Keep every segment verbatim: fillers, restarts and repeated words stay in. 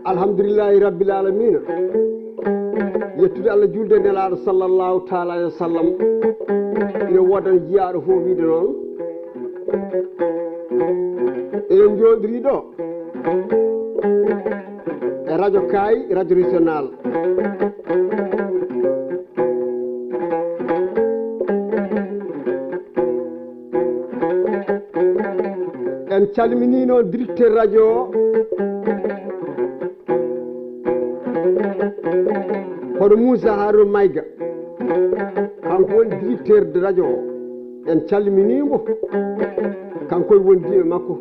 Alhamdulillahi rabbil alamina. Yettude Allah, julde e Nelaaɗo sallallahu taala alayhi wa sallam. Ina woodani jiyaaɗo fof wiide noon. Eɗen njooɗirii ɗo e radio Kaay, radio régional. En calminii noon directeur radio o, hono Moussa Harouna Maïga. Kanko woni directeur de radio o. En calminii mo. Kanko e wondiiɓe makko.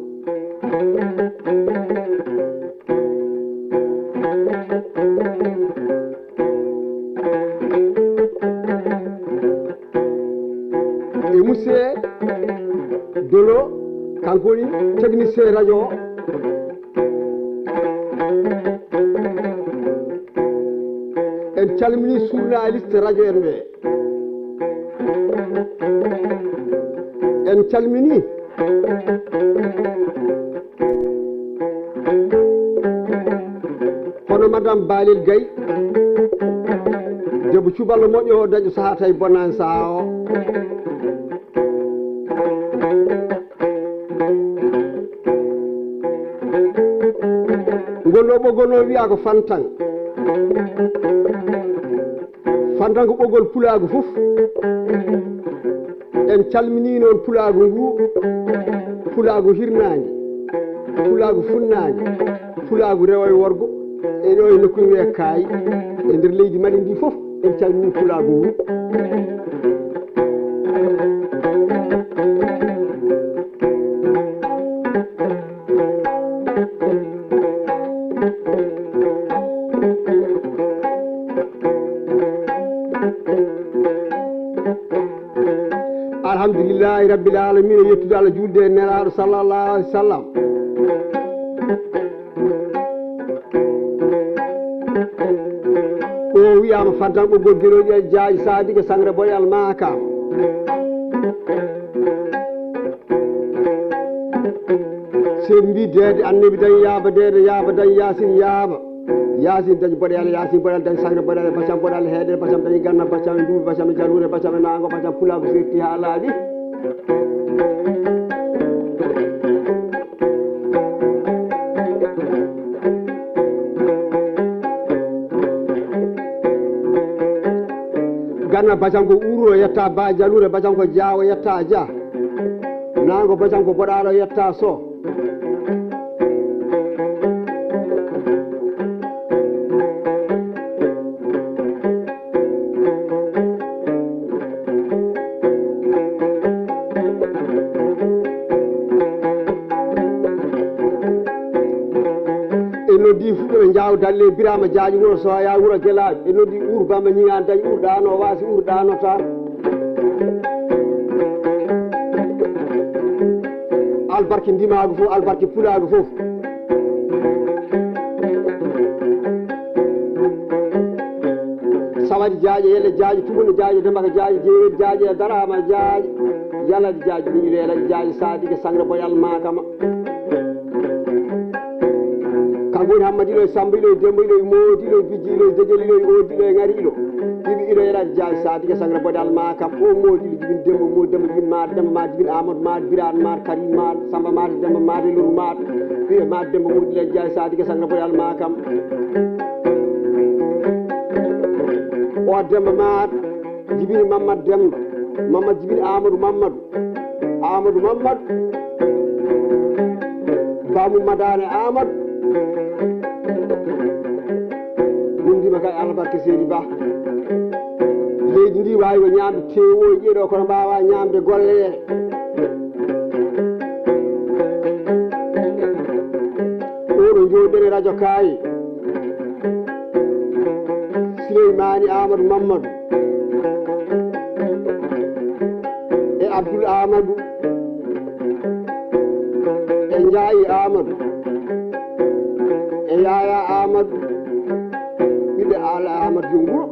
E Mousse Dolo, kanko woni technicien radio o. En calminii journaliste radio en ɓe. En calminii hono Madame Balel Gaye, debbo cuballo moƴƴo o, dañɗo sahaa tawi bonnaani sahaa o. Ngol ɗo ɓoggol noon wiyaa ko Fantan. Fantan ko ɓoggol pulaagu fof. En calminii noon pulaagu ngu, pulaagu hirnaange, pulaagu funnaange, pulaagu rewo e worgo, e ɗo e nokku wiyee Kaay, e nder leydi Mali ndi fof, en calminii pulaagu ngu. Alhamdulillahi rabbil alamina, yettude Allah, julde e Nelaaɗo sallallahu alayhi wa sallam. O wiyaama Fantan ɓoggol gelooɗi e jaaji saadike sangre boyal maakam. Sen mbi deede annabi dañ yaaba deede yaaba dañ yaasin yaaba. Yaasin dañ boɗeele, yaasin boɗeele dañ sangre boɗeele, bacam boɗeele heeɗere, bacam dañ ganna, bacam e nduuɓi, bacam e jaluure, bacam e naango, bacam pulaagu serti haa laaɓi. Ganna bacam ko uuro yetta ba jaluure, bacam ko jaawo yetta ja. Naango bacam ko boɗaaro yetta so. En noddi fuɗɗo ɓe Jaaw Dalle, Biraama Jaaƴi, wuro Soya, wuro Gelaaɗo. En noddi Uur Bamba Ñiŋaan Dañ, Uur ɗaano waasi, Uur ɗaanota. Albarki ndimaagu fof, albarki pulaagu fof. Sawadi Jaaƴe, Yele Jaaƴe, Tubuna Jaaƴe, Dembaka Jaaƴe, Jeeri Jaaƴe, Daraama Jaaƴe, Yaladi Jaaƴe, Miñi Leeladi Jaaƴe, Saadike Sangre Boyal Maakama. Kanko woni Hammadi Ilo e Samba Ilo e Demba Ilo e Moodi Ilo e Bijji Ilo e Dejel Ilo e Oodi Ilo e Ŋari Ilo. Ɗiɗi Ilo Yaladi Jaaƴe Saadike Sangre Boyal Maakam. O Moodi Ilo jibin Demba, Moodi Demba jibin Maadi, Demba Maadi jibin Amadou Maadi, Biraan Maadi, Karim Maadi, Samba Maadi, Demba Maadi, Loru Maadi. Ɓiye Maadi Demba Moodi Ilo Jaaƴe Saadike Sangre Boyal Maakam. O Demba Maadi jibini Mamadou Demba, Mamadou jibini Amadou Mamadou. Amadou Mamadou, Baamu Madaane Amadou. Min ndima kay Allah barke Seydi Ba. Leydi ndi waawi ko ñaamde teewoji ɗo, kono mbaawa ñaamde golle ɗe. Oɗo jooɗiɗen e radio Kaye. Sileymaani Amadou Mamadou e Abdoul Amadou Njaayi Aamadu e Yaaya Aamadu, ɓiɓɓe Aala Aamadu Jom Wuro.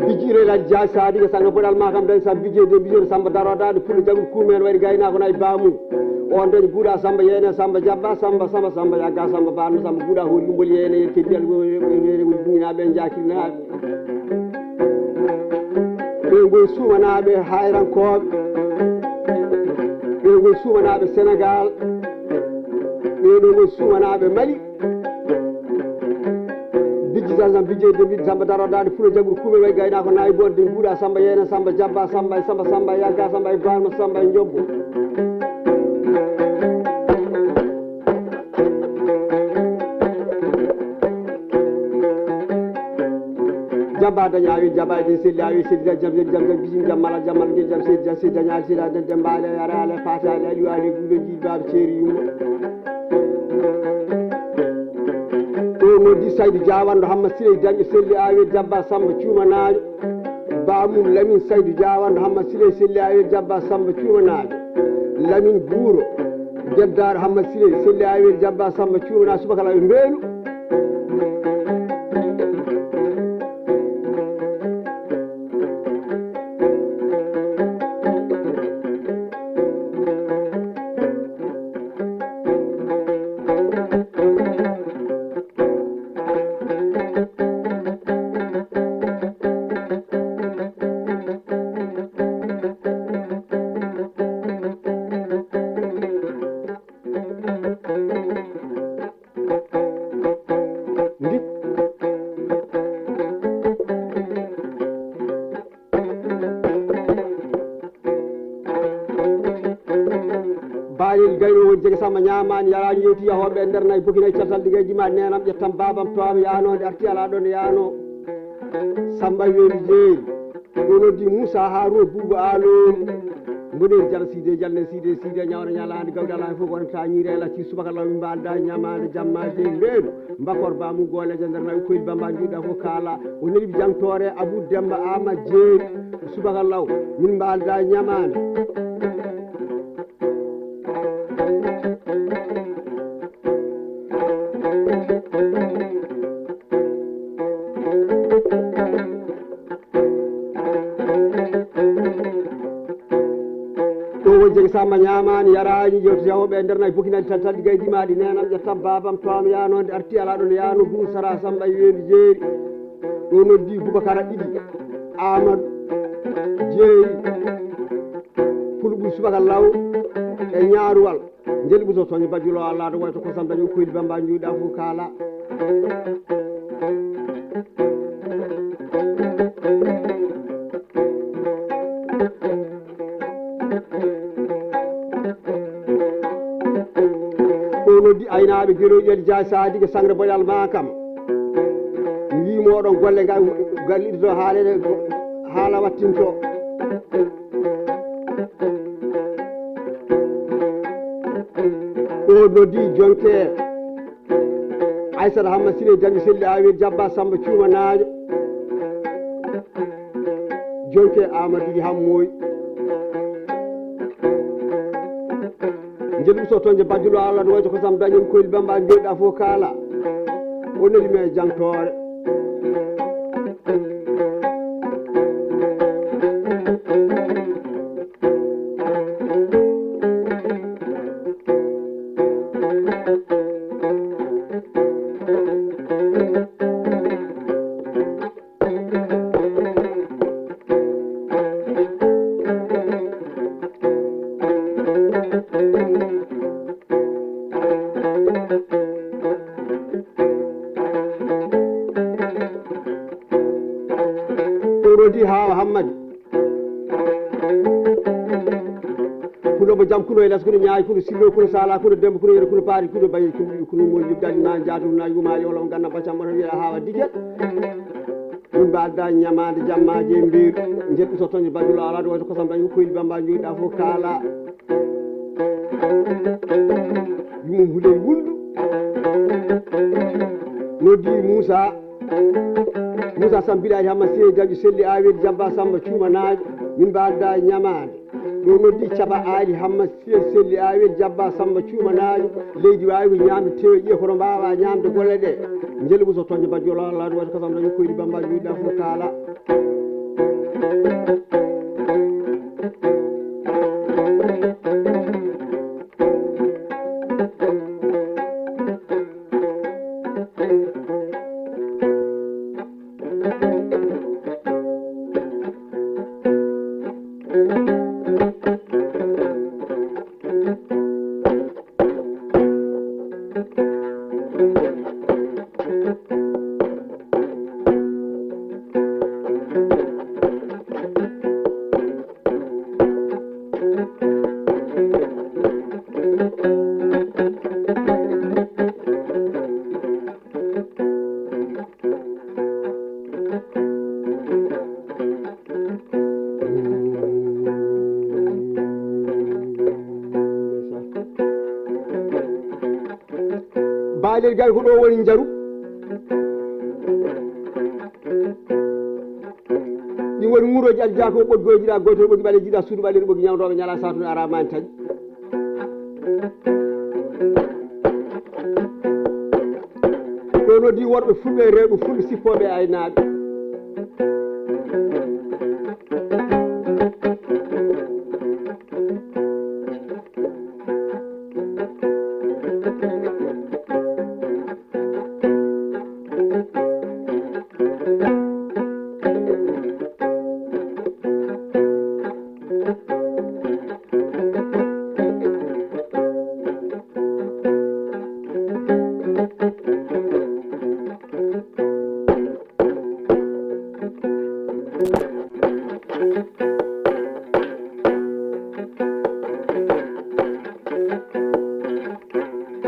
Bijiro e Laaji Jaaji Saadiga Sanga Boɗal ma kam dañ sam bijirde bijiro Samba Darodaɗo Pullo Jagol Kuumel waɗi gaynaako nayi baamu. On dañi guuɗa Samba Yeene Samba Jabba Samba Samba Samba Yagga Samba Baarno Samba guuɗa hoori Yumbol Yeene yen keddi alwere woni buñinaaɓe en jaakirnaaɓe. Ɓe ngoni suumanaaɓe hayrankooɓe. Ɓe ngoni suumanaaɓe Senegaal. Ɓe ɗo ngoni suumanaaɓe Mali. Bijji tan tan bijji e dembidi Samba Daro Daade Fulo Jaguru Kuuɓe way gaynaako nayi bonde guuɗa Samba Yeene Samba Jabba Samba e Samba Samba e Yagga Samba e Barma Samba e Jobbo. Jabba daña awi jabba e selli awi selli jam jam jam jam bijin jam mala jam mala jam selli jam selli daña selli daña jam bale ara ala fata ala liwa ala gudo ji bab seri yumma. Ɗo noddi Saydu Jaawanɗo Hamma Siley Dañƴo Selli Aawel Jabba Samba Cuumanaajo. Baamum Lamin Saydu Jaawanɗo Hamma Siley Selli Aawel Jabba Samba Cuumanaajo. Lamin Buuro Geddaar Hamma Siley Selli Aawel Jabba Samba Cuumanaajo subaka law e mbeelu. Bañel gayno won jege sama ñaamaani yaraani yewti yahooɓe e nder nayi bokinayi caltal ligayji ma nenam ƴettam babam towama yaanode arti ala ɗon yaano. Samba weeli jeeri. Ɗo noddi Moussa Harouna Boubou Alou. Mboɗeeri jala siide jalne siide siide ñawna ñalaande gawde alaa fof wonata ñiire ala ci subaka law min mbalda ñamaande jamma jeyi mbeeɗo. Mbakor ba mum gooleejo nder nawi koyɗi bamba juuɗa fof kaala. O neli jangtoore Abou Demba Ama Jeeri. Subaka law min mbalda ñamaande. Ɗo won jege samba ñamaani yaraani yewti yawooɓe e nder nayi bokinani tan tan ɗi gaydi maɗi nenam ƴettam babam toam yaanode arti ala ɗon yaano dum sara samba e wendi jeeri. Ɗo noddi Bubakara ɗiɗi Amadou Jeeri Pulɓu subaka law e ñaaruwal. Njeli ɓuso toñi bajulo Allah to wayto kosam dañi koydi bamba njuuɗa fof kaala. Ɗo noddi aynaaɓe geloƴel Dia Sadige sangre boƴal ma kam. Mi wi moɗon golle ngal galliɗo haalede haala wattinto. Ɗo noddi jonke Aysata Hamma Sine Jammi Selli Awel Jabba Samba Cuuma Naajo. Jonke Amadou Hammoy. Njel uso toon je bajjulo Allah no wayti ko sam dañum koyel bamba njoɗa fof kaala. O neli me jangtoore. Ɗo rodi hawa Hammadi. Kuno mo jam, kuno e les, kuno ñaay, kuno sillo, kuno sala, kuno dembo, kuno yero, kuno paari, kuno bayi, kuno ɗiɗi, kuno mo yubdani ma jaatu na yuma yolo ganna bacam mo wiya hawa dige. Min mbaɗda ñamaande jammaji e mbeeru. Njeddu so toñi bajulo ala ɗo wayto kosam dañi koyɗi bamba njoyɗa fof kaala. Yumum huley wuldu. Noddi Moussa. Moussa Samb Bilali Hamma Seye Gadio Selli Awel Jabba Samba Cuuma Naajo, min mbaɗda ñamaade. Ɗo noddi Caba Ali Hamma Seye Selli Awel Jabba Samba Cuuma Naajo, leydi waawi ko ñaamde tewe ƴiye kono mbaawa ñaamde golle ɗe. Njeli Ɓuso Toñde Bajjol Allah waɗi kosam dañi koyɗi Bamba juuɗa fof kaala. Baalel gal ko ɗo woni njaru. Ɗin woni ŋurooji Aljaako ɓoggi o jiɗa goytol ɓoggi ɓaleeji jiɗa suudu ɓaleeru ɓoggi ñawdooɓe ñalaa saatude araa maani taƴi. Ɗo noddi worɓe fulɓe e rewɓe fulɓe sippooɓe e aynaaɓe.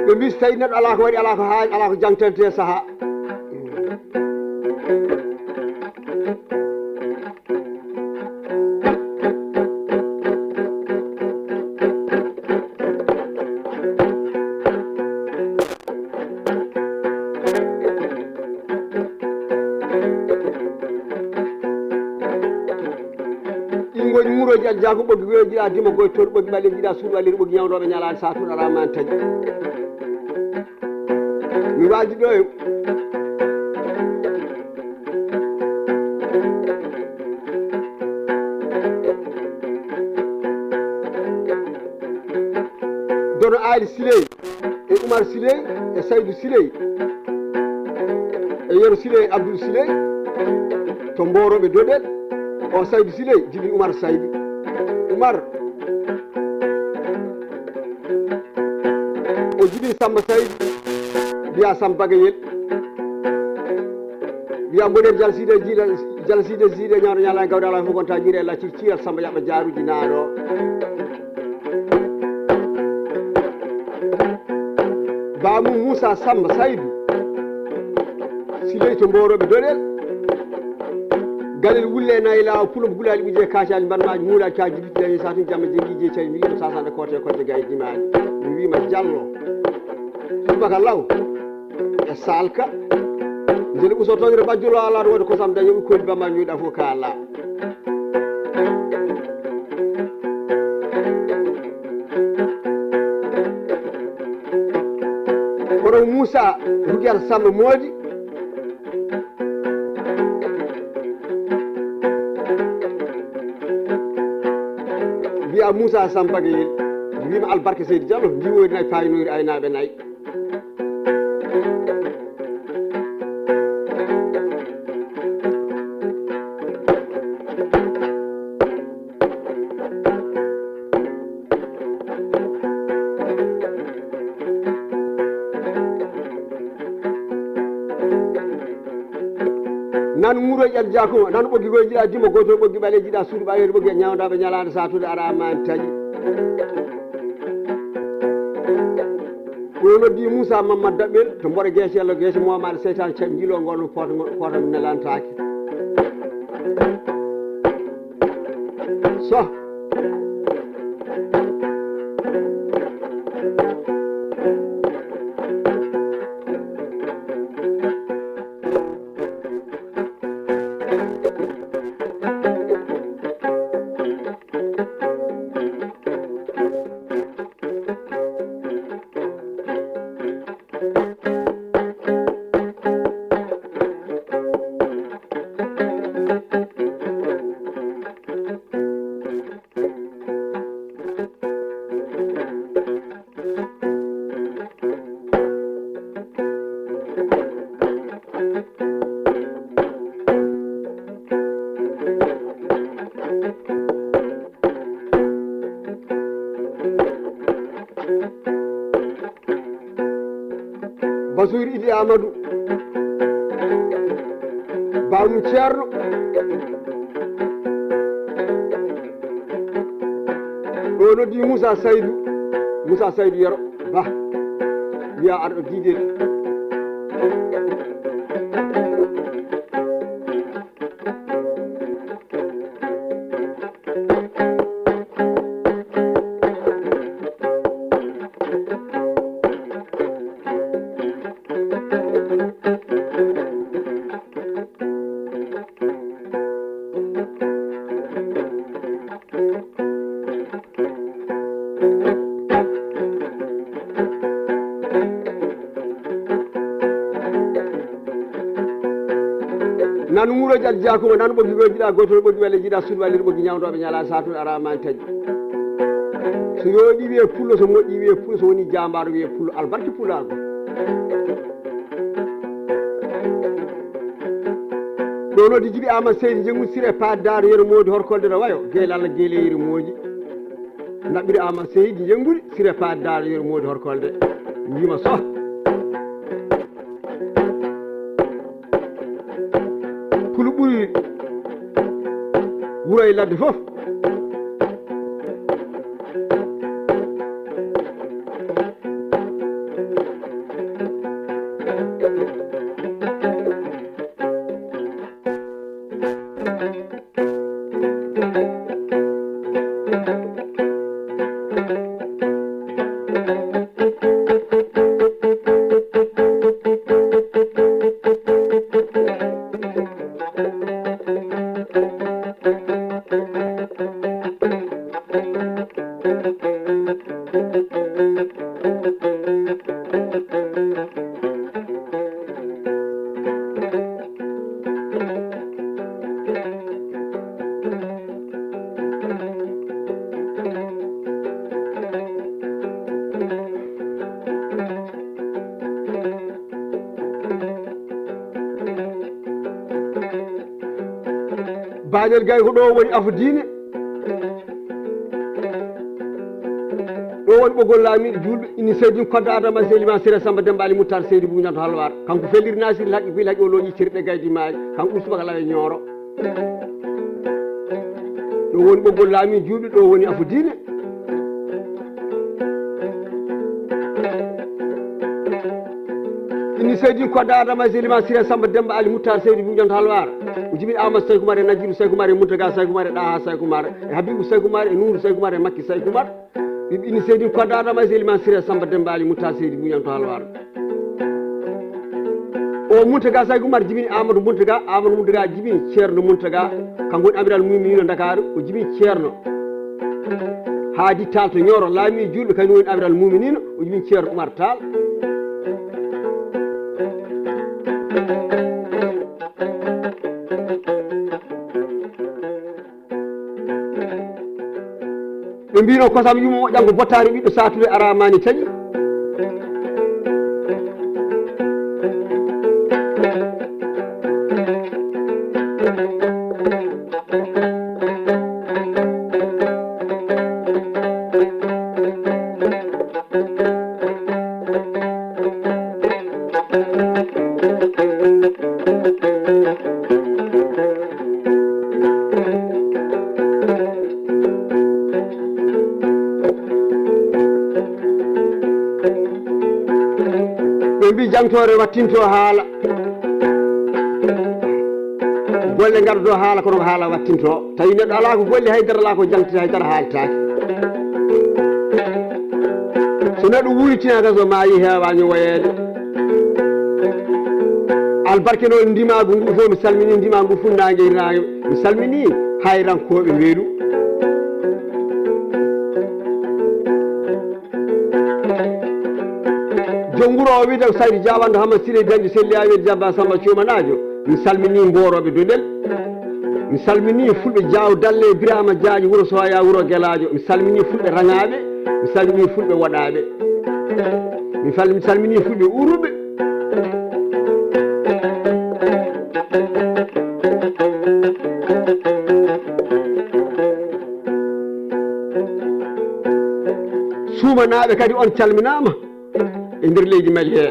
Ɓe mbi so tawi neɗɗo alaa ko waɗi, alaa ko haali, alaa ko jangtante e sahaa. Ɗin ngoni ŋurooji Aljaako ɓoggi weeyo jiɗa dima goy toon ɓoggi ɓaleeji jiɗa suudu ɓaleeru ɓoggi ñawdooɓe ñalaande saatude araa maani taƴi. Mi waadi ɗo e Dono Aali Siley e Umar Siley e Saydu Siley e Yero Siley e Abdul Siley to Mboorooɓe Doɗel. O Saydu Siley jibini Umar Saydu. Umar o jibini Samba Saydu, mbiya Samba Bagayel. Mbiya mboɗeer jal siide jiiɗa, jal siide jiiɗa ñaawde ñaala e gawde alaa fof gonta jiiɗa e laccir ciiral Samba yaɓa jaaruji naaɗo. Baamu Moussa Samba Saydu Siley to Mboorooɓe Doɗel. Galel wulle nayi laawa pulo gulaali ɓuje kacaali mban maaji muulaaji kaaji lutti dañi satin jamma jengi je cawi mi wiima sasande kote kote gay dimaani mi wiima Jallo. Subaka law e salka. Njeli ɓuso toñre bajjolo alaa ɗo waɗi kosam dañi ɓikkoyɗi bamma ñuuɗa fof ka laa. Kono Moussa Rugiata Samba Moodi mbiya Moussa Samba Bagayel, mbima albarka Seydi Diallo ndi woni nay paynoyri aynaaɓe nay. Nan ŋuroy ƴal jaakum, nan ɓoggi goy jiɗa dimo goy toon ɓoggi ɓaleeji jiɗa suudu ɓaleeru ɓoggi ñawndaɓe ñalaande saatude ara amani taƴi. Ɗo noddi Moussa Mamadou Daɓɓel to mboɗo geece yalla geece momaɗo seytane caɗ jilo ngol no fota fota mi nelantaake. So. Bawum Ceerno. Ɗo noddi Moussa Saydou, Moussa Saydou Yero Ba, wiya arɗo diidel. Nanu muroji aljiya kuma, nanu ɓoggi goy jiɗa gotol, ɓoggi welle jiɗa suudu, walliri ɓoggi ñawdoɓe ñala satul aramani taƴi. So yooɗi wiye pullo, so moƴƴi wiye pullo, so woni jambaaro wiye pullo, albarki pulaagu. Ɗo noddi jiɗi ama seydi jengu sire paddaro yero moodi horkolde no wayo, geel Allah geeleyiri moodi. Naɓɓiri ama seydi jenguɗi sire paddaro yero moodi horkolde. Yima so. Kulu ɓuri wuro e ladde fof. Bañel gay ko ɗo woni afo diine. Ɗo woni ɓoggol laamiiɗo juulɓe, inni Seydi Kodda Adama Seydi Liman Sira Samba Demba Ali Muttar Seydi Buñanto Halwar. Kanko felliri Nasir Laƴƴi Guy Laƴƴi o looƴi cerɗe gaydi maayi. Kanko usubaka lawe ñooro. Ɗo woni ɓoggol laamiiɗo juulɓe, ɗo woni afo diine. Inni Seydi Kodda Adama Seydi Liman Sira Samba Demba Ali Muttar Seydi Buñanto Halwar. O jibini Amadou Saykumar e Najiru Saykumar e Muntaga Saykumar e Ɗaha Saykumar e Habibu Saykumar e Nuuru Saykumar e Makki Saykumar. Ɓiɓɓe ini Seydi Kodda Adama Seydi Liman Sira Samba Demba Ali Muttar Seydi Buñanto Halwar. O Muntaga Saykumar jibini Amadou Muntaga, Amadou Muntaga jibini Ceerno Muntaga. Kanko woni Amiral Muminino Ndakaaru, o jibini Ceerno Haadi Taal to Ñooro, laami juulɓe, kañum woni Amiral Muminino, o jibini Ceerno Umar Taal. Ɓe mbino kosam yumma moƴƴan ko bottaari ɓiɗɗo saatude aramani taƴi. Ɓe mbi jangtoore wattinto haala. Golle ngardo haala kono ko haala wattinto. Tawi neɗɗo alaa ko golli, haydara alaa ko jangti, haydara haaltaaki. So neɗɗo wuuritinaka so maayi heewaani woyeede. Albarke noon ndimaagu ngu fof, mi salmini ndimaagu ngu funnaange e hirnaange. Mi salmini hayrankooɓe mbeelu. Joom wuro o wiyde ko Saydu Jaawanɗo Hamma Sirey Dañɗo Selli Aweede Jabba Samba Cuumanaajo. Mi salmini mboorooɓe Doɗel. Mi salmini fulɓe Jaaw Dalle Birama Jaaƴ wuro Soya wuro Gelaajo. Mi salmini fulɓe Raŋaaɓe. Mi salmini fulɓe Woɗaaɓe. Mi fal-, mi salmini fulɓe Uruɓe. Suumanaaɓe kadi on calminaama e nder leydi Mali he.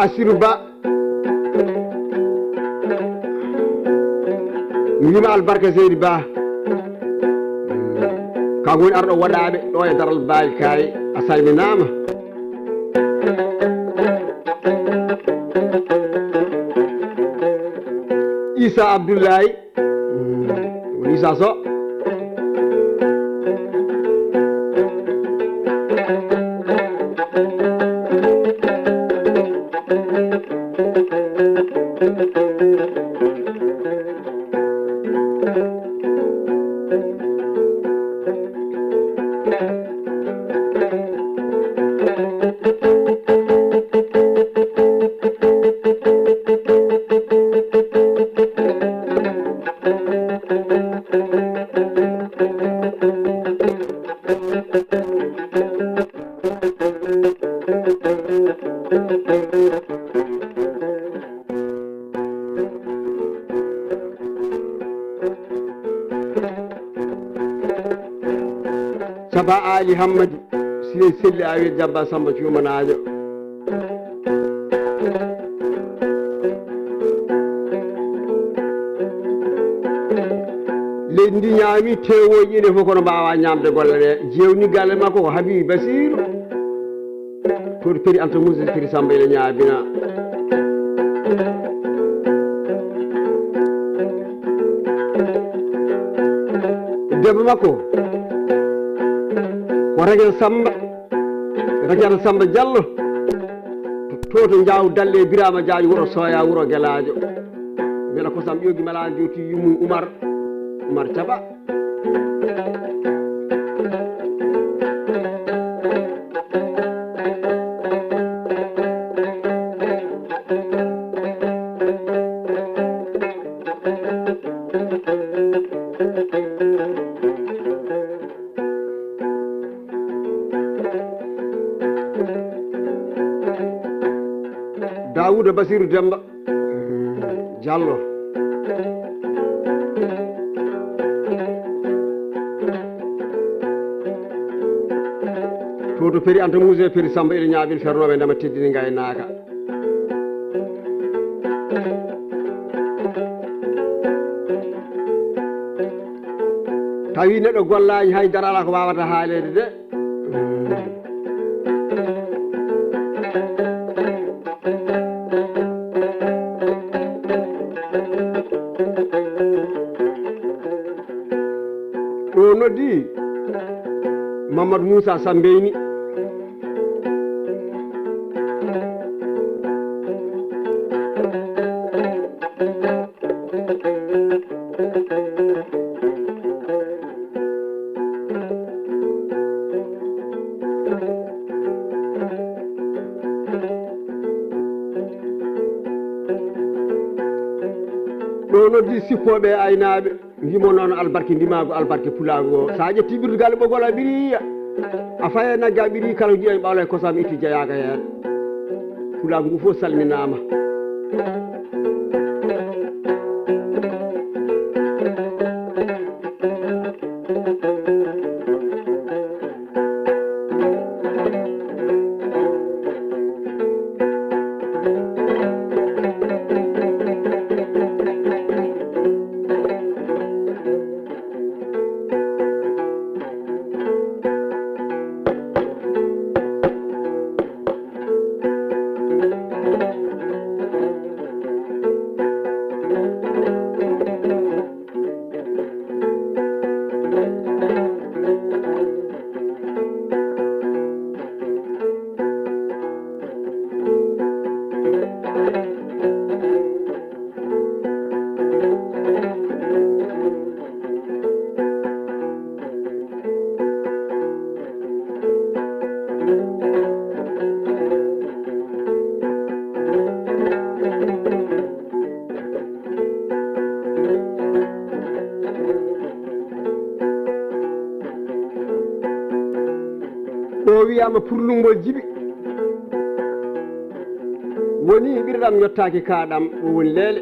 Asiru Ba. Mi wiima albarka Seydi Ba. Kanko woni arɗo waɗaaɓe ɗo e daral Baali Kaay. A salminaama. Isa Abdullahi. Woni Isa Soh. Saba Ali Hammadi, Sirey Selli Awel Jabba Samba Cuumanaajo. Leydi ndi ñaami tewoji ine fof kono mbawa ñamde golle ɗe. Jewni galle makko ko Habibi Basiru. Toon Peri Anta Moussa Peri Samba ina ñaabina. Debbo makko ko Rakel Samba, Rakel Samba Diallo. To to Ndiaw Dalle Birama Diagne wuro Soya wuro Gelaajo. Mbela kosam ƴoogi mala jowti yummum Umar, Umar Thiaba. Daawuda Basiiru Demba Jallo. To to Peri Anta Muuse, Peri Samba ina ñaabin fernooɓe ndema teddini ngaynaaka. Tawi neɗɗo gollaani hay dara alaa ko waawata haaleede de. Ɗo noddi Mamadou Moussa Sambeyni. Ɗo noddi sippooɓe e aynaaɓe, ndimo noon albarke ndimaagu, albarke pulaagu o. So a ƴetti ɓirdugal e ɓoggol a ɓiri, a faya nagge a ɓiri, kala ko jiɗen ɓawla e kosam itti jeyaaka heen. Pulaagu ngu fof salminaama. O wiyaama purlungol jibi. Woni ɓirɗam yottaaki kaaɗam, ɗum woni leele.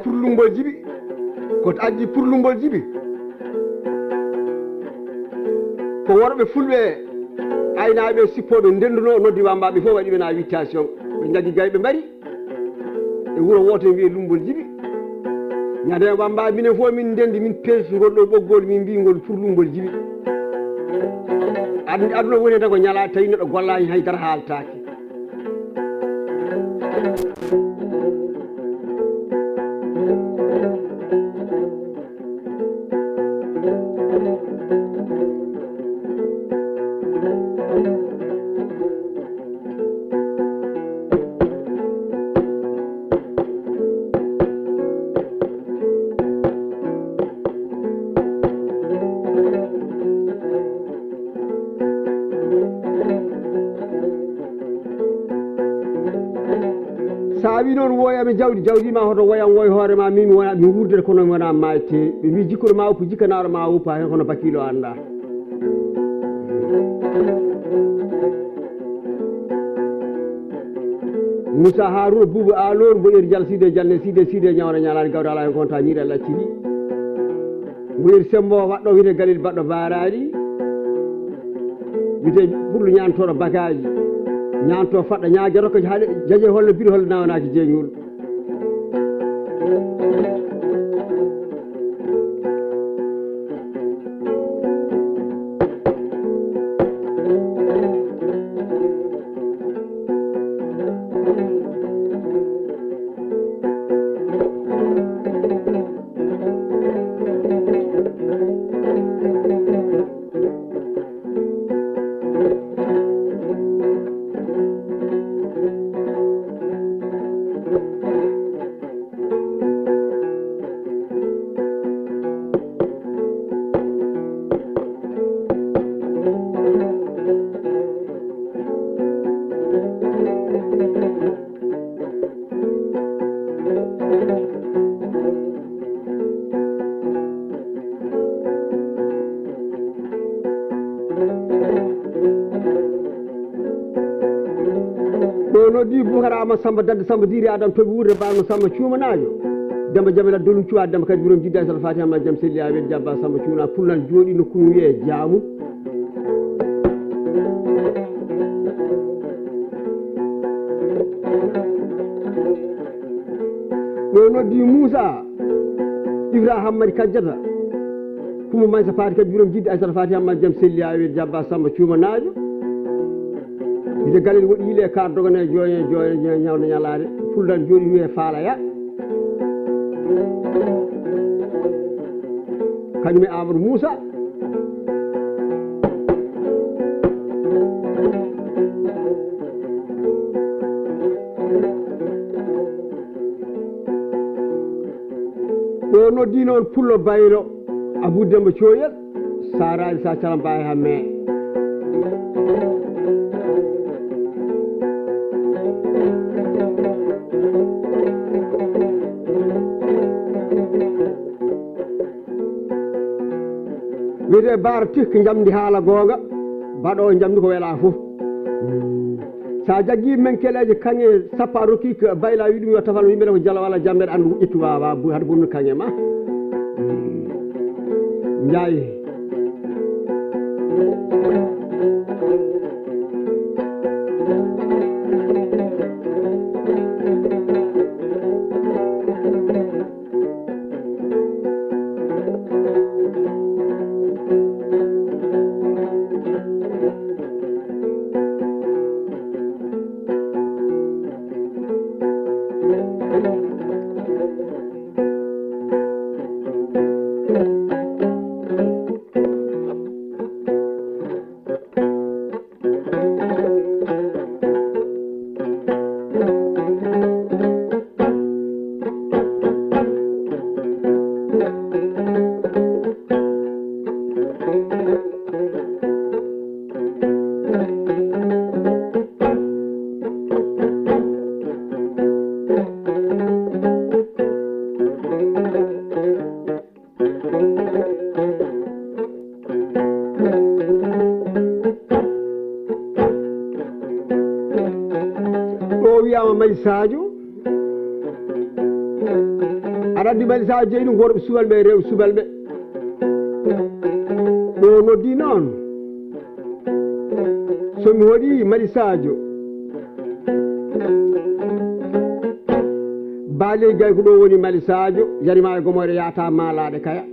Purlumbol Jibi, ko addi Purlumbol Jibi? Ko worɓe fulɓe aynaaɓe sippooɓe ndennduno, noddi wambaaɓe fof, waɗi ɓe na invitation. Ɓe njaggi gay ɓe mbari e wuro wooto, mbiye Lumbol Jibi. Ñande wamba minen fof min ndenndi, min peesi ngol ɗo ɓoggol, min mbi ngol Purlumbol Jibi. Ad-, aduna woni tan ko ñala, tawi neɗɗo gollaani, hay dara haaltaaki. Sa wi noon, woyami jawdi, jawdi ma hoto woyam woy hoore ma, min mi wona, mi wuurde kono mi wona maayte. Ɓe mbi jikkuɗo ma woppu, jikkanaaɗo ma woppa heen kono bakiilo annda. Moussa Harouna Boubou Alor, mboɗeeri Jal Side Janne Side Side ñawna ñalaani gawda ala heen konta ñiiri Allah cili. Mboyir Sembo waɗɗo wiyete Galil baɗɗo baaraali. Wiyete ɓurɗo ñaantooɗo bakaaji. Ñaanto faɗɗa ñaajoto ko haɗe jaje holle biri holle nawanaaki jeeñol. Ɗo noddi Bukar Ama Samba Dadde Samba Diri Adam Toɓi Wuurde Baarno Samba Cuumanaajo. Demba Jamila Dolum Cuwa Demba Kadi Birom Jidda Sal Fatiha ma jam selli a wel jabba Samba Cuuna Pullan jooɗi nokku mum wiyee Jaamu. Ɗo noddi Muusa Ibrahima Mari Kajjata. Kumba Maysa Faati Kadi Birom Jidda Aysata Faati Amma jam selli a wel jabba Samba Cuuma Naajo. Ide Galel woɗi yile kar dogane joye joye joye ñawde ñalaade. Fullan jooɗi wiye Faalaya. Kañum e Amadou Moussa. Ɗo noddi noon Pullo Baylo Abou Demba Coyel, Saraji sa calamba e hamme. Wiyetee Baara Tik, njamndi haala goonga, baɗoowo njamndi ko welaa fof. So a jaggii men keleeje kaŋŋe sappo, a rokkii ko Bayla, wi ɗum yo tafal, yimɓe ne ko jalo walla jammbere, anndu ƴettu, waawa bu-, hade bonnude kaŋŋe ma. Njaay. Ɗo wiyama May Sadio. Raddi Mali Sadio jeyɗum ko worɓe subalɓe e rewɓe subalɓe. Ɗo noddi noon. So mi hoɗi Mali Sadio. Baaley gay ko ɗo woni Mali Sadio, yarima e gomoyɗo yaata maalaaɗe kaya.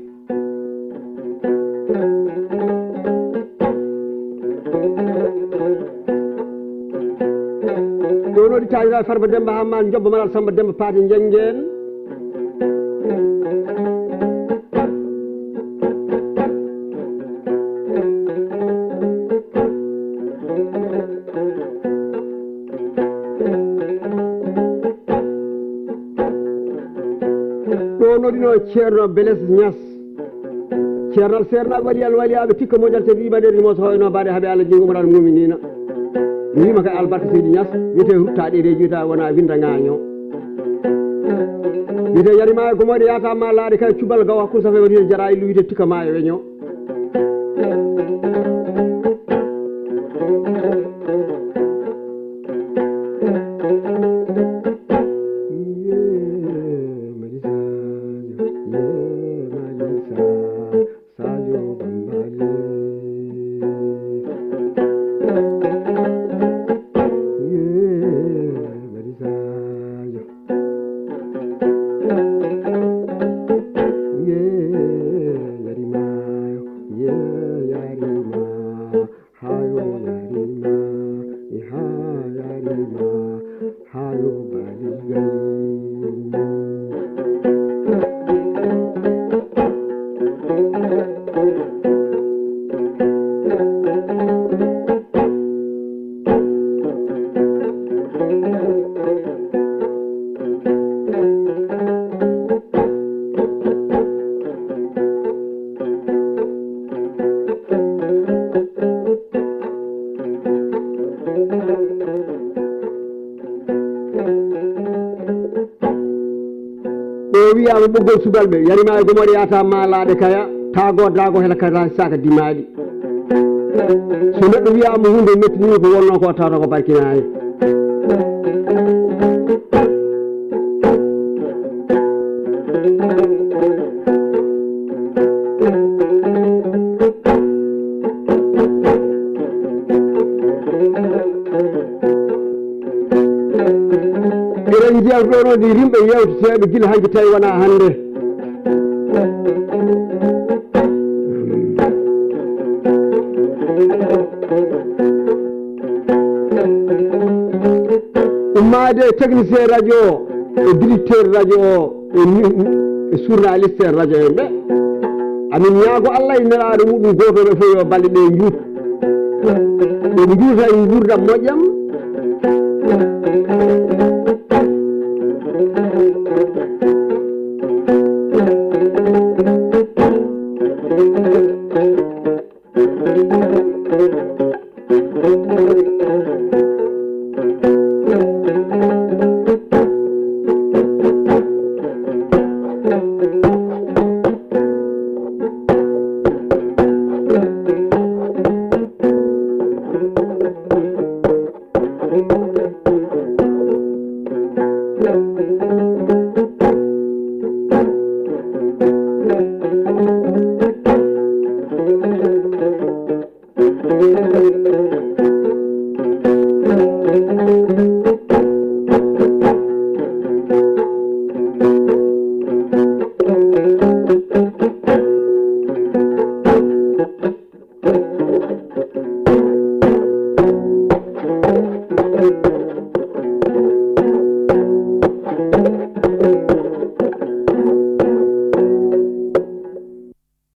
Ɗo noon taanira Farba Demba Hamman Jobba Malal Samba Demba Paati Njenngen. Ɗo noddino Ceerno Beles Ñas. Ceerno Seernaaɓe waɗi alwaliyaaɓe tikka moƴal te wiima ɗe rimo so hoyno mbaɗe haɓe Allah jingo umar al muminina. Mi wiima kay albarka seydi Ñas, wiyete rutta ɗereji, wiyete wona winda ŋaaño. Wiyete yarima e gomoyɗo yaata ma laaɗe kay cubal gaw hakkunde safe waɗi jara illu wiyete tikka ma e weño. Hayo yarima, e ha yarima, hayo baligay. Ɗo wiyaama ɓoggol subalɓe, yarima e gomoɗe yata maalaaɗe kaya, taago daago hela kata saka dimaaɗi. So neɗɗo wiyaama hunde mettini ko wonno ko tawata ko barkinaani. Eɗen njiyata ɗo noon ɗi rimɓe yewteteeɓe gila hanki tawi wona hannde. Ummaade e technicien radio o, e directeur radio o, e ni-, e journaliste radio en ɓe. Amin ñaago Allah e nelaaɗo muɗum gooto ɓe fof yo balɗe ɗe njuut. Ɓe njuuta e nguurndam moƴƴam.